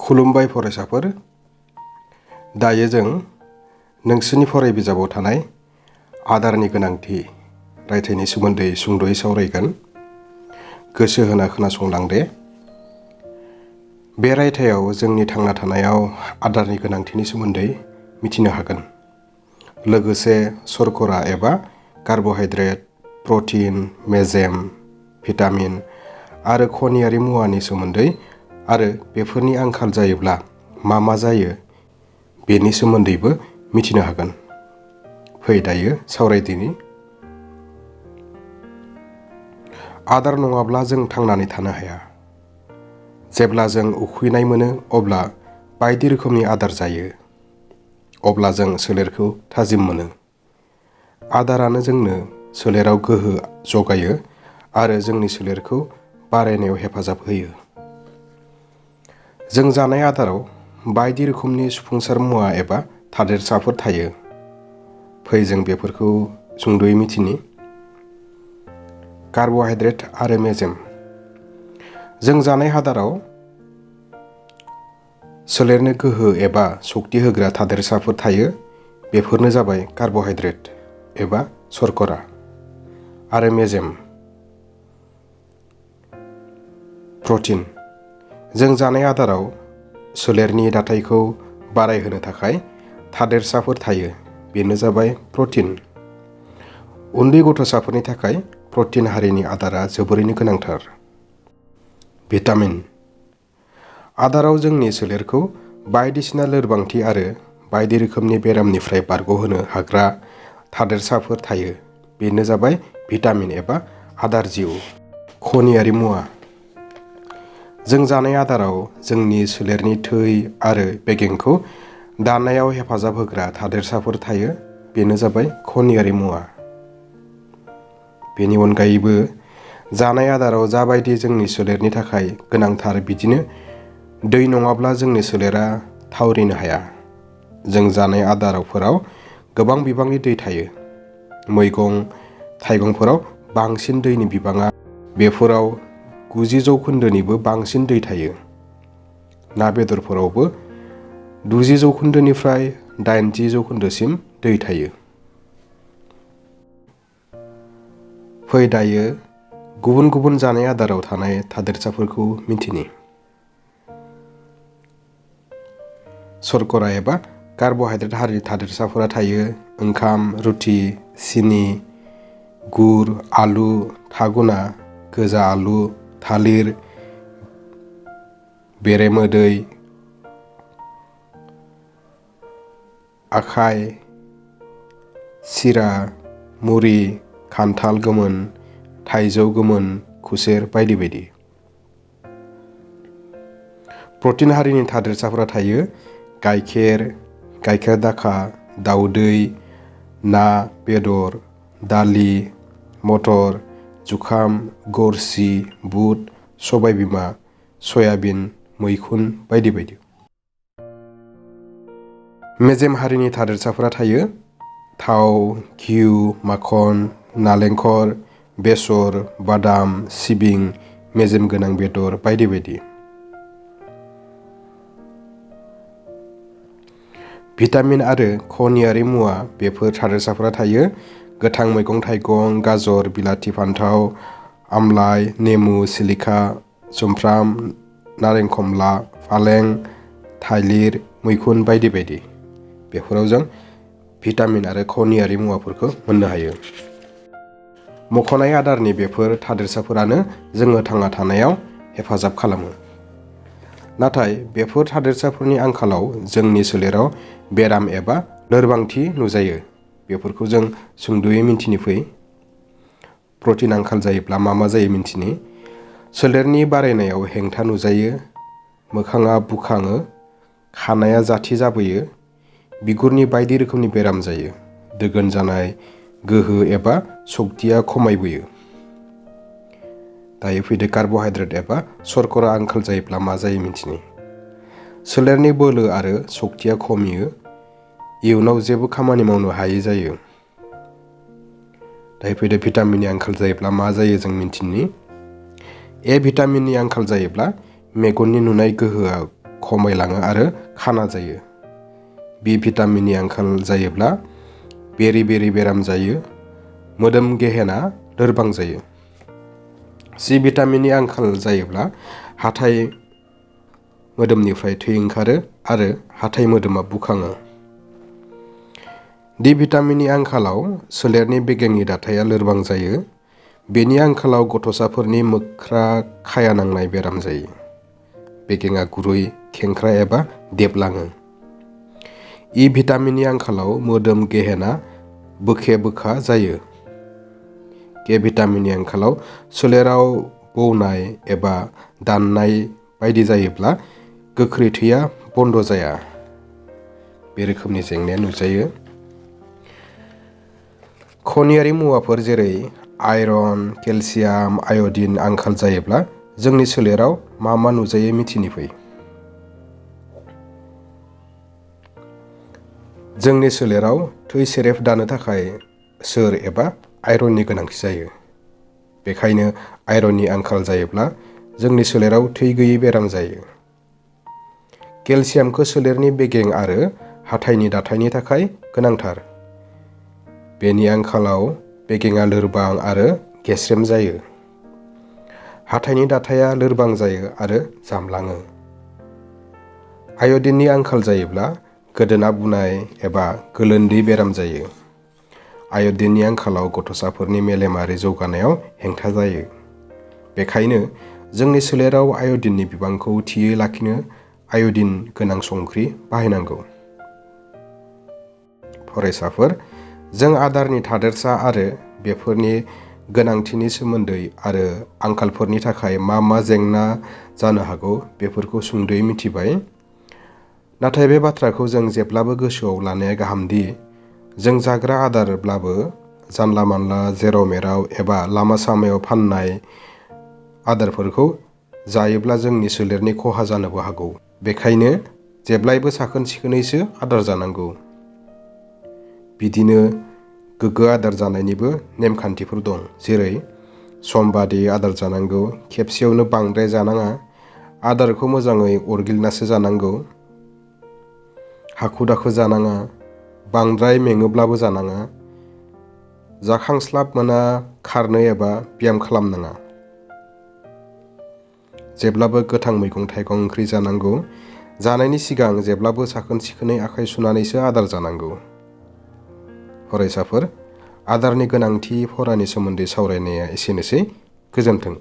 खुलुमबाय फरायसाफोर, दायो जों नोंसोरनि फराय बिजाबाव थानाय आदारनि गोनांथि रायथाइनि सोमोन्दै सुंद'यै सावरायगोन। गोसो होना खोनासंलां दे। बे रायथाइयाव जोंनि थांना थानायाव आदारनि गोनांथिनि सोमोन्दै मिथिनो हागोन। लोगोसे शर्करा एबा कार्बहाइड्रेट, प्रटिन, मेजेम, भिटामिन आरो खनियारि मुवानि सोमोन्दै आरो बेफोरनि आंखाल जायोब्ला मा जायो बेनि सोमोन्दैबो मिथिनो हागोन। फै दायो सावरायदिनि। आदार नङाब्ला जों थांनानै थानो हाया। जेब्ला जों उखैनाय मोनो अब्ला बायदि रोखोमनि आदार जायो। अब्ला जों सोलेरखौ थाजिम मोनो। आदारानो जोंनो सोलेराव गोहो जगायो आरो जोंनि सोलेरखौ बारायनायाव हेफाजाब होयो। जों जानाय आदाराव बायदि रोखोमनि सुफुंसार मुवा एबा थादेरसाफोर थायो। फै जों बेफोरखौ सुंद'यै मिथिनि। कार्बहाइड्रेट आरो मेजेम। जों जानाय आदाराव सोलेरनो गोहो एबा सक्ति होग्रा थादेरसाफोर थायो। बेफोरनो जाबाय कार्बहाइड्रेट एबा शर्करा आरो मेजेम, प्रटिन। जों जानाय आदाराव सोलेरनि दाथायखौ बारायहोनो थाखाय थादेरसाफोर थायो। बेनो जाबाय प्रटिन। उन्दै गथ'साफोरनि थाखाय प्रटिन हारिनि आदारा जोबोरैनो गोनांथार। भिटामिन। आदाराव जोंनि सोलेरखौ बायदिसिना लोरबांथि आरो बायदि रोखोमनि बेरामनिफ्राय बारग'होनो हाग्रा थादेरसाफोर थायो। बेनो जाबाय भिटामिन एबा आदार जिउ। खनियारि मुवा। जों जानाय आदाराव जोंनि सोलेरनि थै आरो बेगेंखौ दानायाव हेफाजाब होग्रा थादेरसाफोर थायो। बेनो जाबाय खनियारि मुवा। बेनि अनगायैबो जानाय आदाराव जाबायदि जोंनि सोलेरनि थाखाय गोनांथार बिदिनो दै नङाब्ला जोंनि सोलेरा थावरिनो हाया। जों जानाय आदारफोराव गोबां बिबांनि दै थायो। मैगं थाइगंफोराव बांसिन दैनि बिबाङा बेफोराव 90% बांसिन दै थायो। ना बेदरफोरावबो 60% 80% दै थायो। फै दायो गुबुन गुबुन जानाय आदाराव थानाय थादेरसाफोरखौ मिथिनि। शर्करा एबा कार्बहाइड्रेट हारिनि थादेरसाफोरा थायो। ओंखाम, रुटि, सिनि, गुर, आलु, थागुना, गोजा आलु, थालिर, बेरेमोदै, आखाइ, सिरा, मुरि, खान्थाल गोमोन, थाइजौ गोमोन, खुसेर बायदि बायदि। प्रटिन हारिनि थादेरसाफोरा थायो। गाइखेर, गाइखेर दाखा, दाउदै, ना, बेदर, दालि, मटर, जुखाम, गरसि, बुट, सबायबिमा, सयाबिन, मैखुन बायदि बायदि। मेजेम हारिनि थादेरसाफोरा थायो। थाव, घिउ, माखन, नालेंखर, बेसर, बादाम, सिबिं, मेजेम गोनां बेदर बायदि बायदि। भिटामिन आरो खनियारि मुवा। बेफोर थादेरसाफोरा थायो। गोथां मैगं थाइगं, गाजर, बिलाथि, फान्थाव, आमलाइ, नेमु, सिलिखा, सुमफ्राम, नारें खमला, फालें, थालिर, मैखुन बायदि बायदि। बेफोराव जों भिटामिन आरो खनियारि मुवाफोरखौ मोननो हायो। मख'नाय आदारनि बेफोर थादेरसाफोरानो जोङो थांना थानायाव हेफाजाब खालामो। नाथाय बेफोर थादेरसाफोरनि आंखालाव जोंनि सोलेराव बेराम एबा लोरबांथि नुजायो। बेफोरखौ जों सुंद'यै मिथिनो फै। प्रटिन आंखाल जायोब्ला मा जायो मिथिनि। सोलेरनि बारायनायाव हेंथा नुजायो। मोखाङा बुखाङो, खानाया जाथि जाबोयो, बिगुरनि बायदि रोखोमनि बेराम जायो, दोगोन जानाय, गोहो एबा सक्तिया खमायबोयो। दायो फैदो कार्बहाइड्रेट एबा शर्करा आंखाल जायोब्ला मा जायो मिथिनि। सोलेरनि बोलो आरो सक्तिया खमियो। इयुनाव जेबो खामानि मावनो हायै जायो। दायो फैदो भिटामिननि आंखाल जायोब्ला मा जायो जों मिथिनि। ए भिटामिननि आंखाल जायोब्ला मेगननि नुनाय गोहोआ खमायलाङो आरो खाना जायो। बि भिटामिननि आंखाल जायोब्ला बेरि-बेरि बेराम जायो, मोदोम गेहेना लोरबां जायो। सि भिटामिननि आंखाल जायोब्ला हाथाइ मोदोमनिफ्राय थै ओंखारो आरो हाथाइ मोदोमा बुखाङो। डि भिटामिननि आंखालाव सोलेरनि बेगेंनि दाथाया लोरबां जायो। बेनि आंखालाव गथ'साफोरनि मोख्रा खाया नांनाय बेराम जायो। बेगेंआ गुरै, खेंख्रा एबा देबलाङो। इ भिटामिननि आंखालाव मोदोम गेहेना बोखे-बोखा जायो। के भिटामिननि आंखालाव सोलेराव बौनाय एबा दाननाय बायदि जायोब्ला गोख्रै थैया बन्द जाया। बे रोखोमनि जेंनाया नुजायो। खनियारि मुवाफोर जेरै आयरन, केलसियाम, आयडिन आंखाल जायोब्ला जोंनि सोलेराव मा मा नुजायो मिथिनि फै। जोंनि सोलेराव थै सेरेब दानो थाखाय सोर एबा आयरननि गोनांथि जायो। बेखायनो आयरननि आंखाल जायोब्ला जोंनि सोलेराव थै गैयै बेराम जायो। केलसियामखौ सोलेरनि बेगें आरो हाथाइनि दाथायनि थाखाय गोनांथार। बेनि आंखालाव बेगेंआ लोरबां आरो गेस्रेम जायो। हाथाइनि दाथाया लोरबां जायो आरो जामलाङो। आयडिननि आंखाल जायोब्ला गोदोना बुनाय एबा गोलोन्दै बेराम जायो। आयडिननि आंखालाव गथ'साफोरनि मेलेमारि जौगानायाव हेंथा जायो। बेखायनो जोंनि सोलेराव आयडिननि बिबांखौ थियै लाखिनो आयडिन गोनां संख्रि बाहायनांगौ। फरायसाफोर, जों आदारनि थादेरसा आरो बेफोरनि गोनांथिनि सोमोन्दै आरो आंखालफोरनि थाखाय मा मा जेंना जानो हागौ बेफोरखौ सुंद'यै मिथिबाय। नाथाय बे बाथ्राखौ जों जेब्लाबो गोसोआव लानाया गाहामदि जों जाग्रा आदारब्लाबो जानला-मानला जेराव-मेराव एबा लामा-सामायाव फाननाय आदारफोरखौ जायोब्ला जोंनि सोलेरनि खहा जानोबो हागौ। बेखायनो जेब्लायबो साखोन-सिखोनैसो आदार जानांगौ। बिदिनो गोग्गो आदार जानायनिबो नेमखान्थिफोर दं। जेरै सम बादियै आदार जानांगौ, खेबसेयावनो बांद्राय जानाङा, आदारखौ मोजाङै अरगिलनासो जानांगौ, हाखु-दाखु जानाङा, बांद्राय मेङोब्लाबो जानाङा, जाखांस्लाब मोना खारनो एबा ब्याम खालामनाङा। जेब्लाबो गोथां मैगं-थाइगं ओंख्रि जानांगौ। जानायनि सिगां जेब्लाबो साखोन-सिखोनै आखाइ सुनानैसो आदार जानांगौ। फरायसाफोर, आदारनि गोनांथि फरानि सोमोन्दै सावरायनाया एसेनोसै। गोजोन्थों।